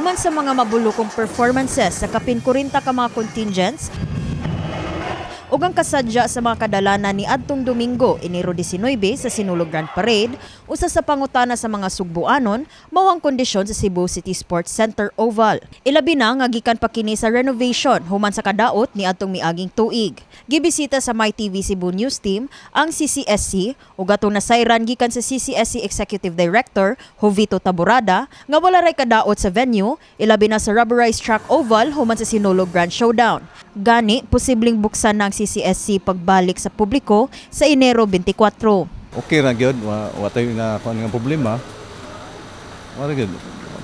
Human sa mga mabulukong performances sa kapin 40 ka mga contingents ug ang kasadya sa mga kadalanan ni adtong Domingo, Enero 19, sa Sinulog Grand Parade, usa sa pangutana sa mga Sugbuanon mao ang kondisyon sa Cebu City Sports Center Oval. Ilabi na nga gikan pa kini sa renovation human sa kadaot ni adtong miaging tuig. Gibisita sa MyTV Cebu News Team ang CCSC ug atong nasayran gikan sa CCSC Executive Director Jovito Taborada nga wala ray kadaot sa venue, ilabi na sa rubberized track oval, human sa Sinulog Grand Showdown. Gani, posibleng buksan na ang CCSC pagbalik sa publiko sa Enero 24. Okay ra gyud, wa tayo na kuan nga problema. Wala gyud.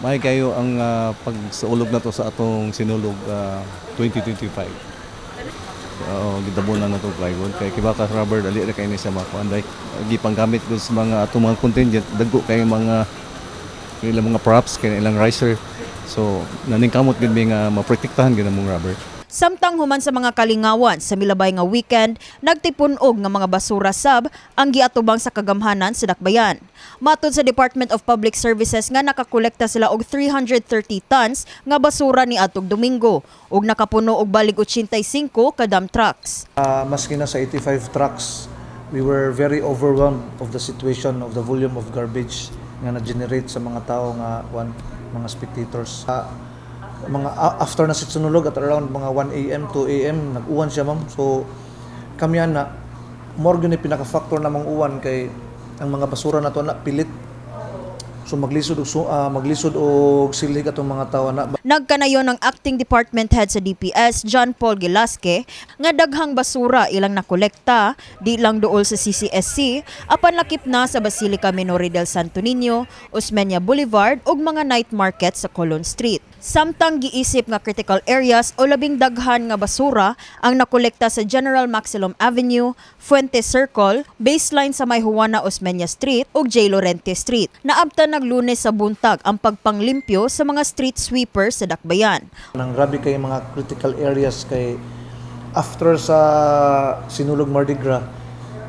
May kayo ang pagsaulog na to sa atong Sinulog 2025. Oo, gidabonan na to plywood kay kiba ka rubber, dali ra kay ni siya makuan, like gipanggamit gud sa mga atong mga contingent, dagko kay mga ilang mga props, kay ilang riser. So naningkamot gud mi nga maprotektahan gyud among rubber. Samtang human sa mga kalingawan sa milabay nga weekend, nagtipun-og nga mga basura sab ang giatubang sa kagamhanan sa Dakbayan. Matod sa Department of Public Services nga nakakolekta sila og 330 tons nga basura ni atong Domingo ug nakapuno og balig 85 ka dump trucks. Maski na sa 85 trucks, we were very overwhelmed of the situation of the volume of garbage nga na-generate sa mga tao nga one, mga spectators. Mga after na sa Sinulog at around mga 1 a.m., 2 a.m., nag-uwan siya, ma'am. So kami na more gyud ni pinaka-factor namang uwan kay ang mga basura nato na pilit. So maglisod og silhig atong mga tao na. Nagkanayon ang acting department head sa DPS, John Paul Gilasque, nga daghang basura ilang nakolekta, di lang duol sa CCSC, apan lakip na sa Basilica Minore del Santo Niño, Osmeña Boulevard ug mga night market sa Colon Street. Samtang giisip nga critical areas o labing daghan nga basura ang nakolekta sa General Maxilom Avenue, Fuente Circle, Baseline sa may Juana Osmeña Street ug J. Lorente Street. Naabtan nagLunes sa buntag ang pagpanglimpyo sa mga street sweepers sa Dakbayan. Nang grabe kay mga critical areas kay after sa Sinulog Mardi Gras,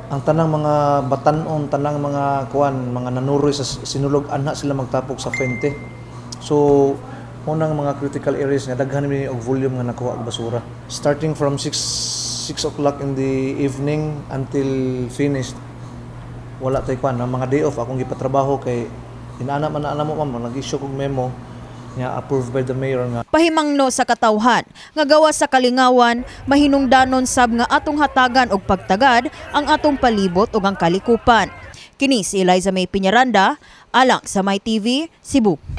ang tanang mga batanon, tanang mga kuan, mga nanuroy sa Sinulog anha sila magtapok sa Fuente. So unang mga critical areas nga daghan mi og volume nga nakuha og basura. Starting from 6 o'clock in the evening until finished, wala tay kuan. Ang mga day off akong gipatrabaho kay inaana man na mo, ma'am, nag-issue kog memo nga approved by the mayor nga Pahimangno sa katawhan nga gawas sa kalingawan, mahinungdanon sab nga atong hatagan og pagtagad ang atong palibot ug ang kalikupan. Kini si Eliza May Piñaranda, alang sa My TV, Cebu.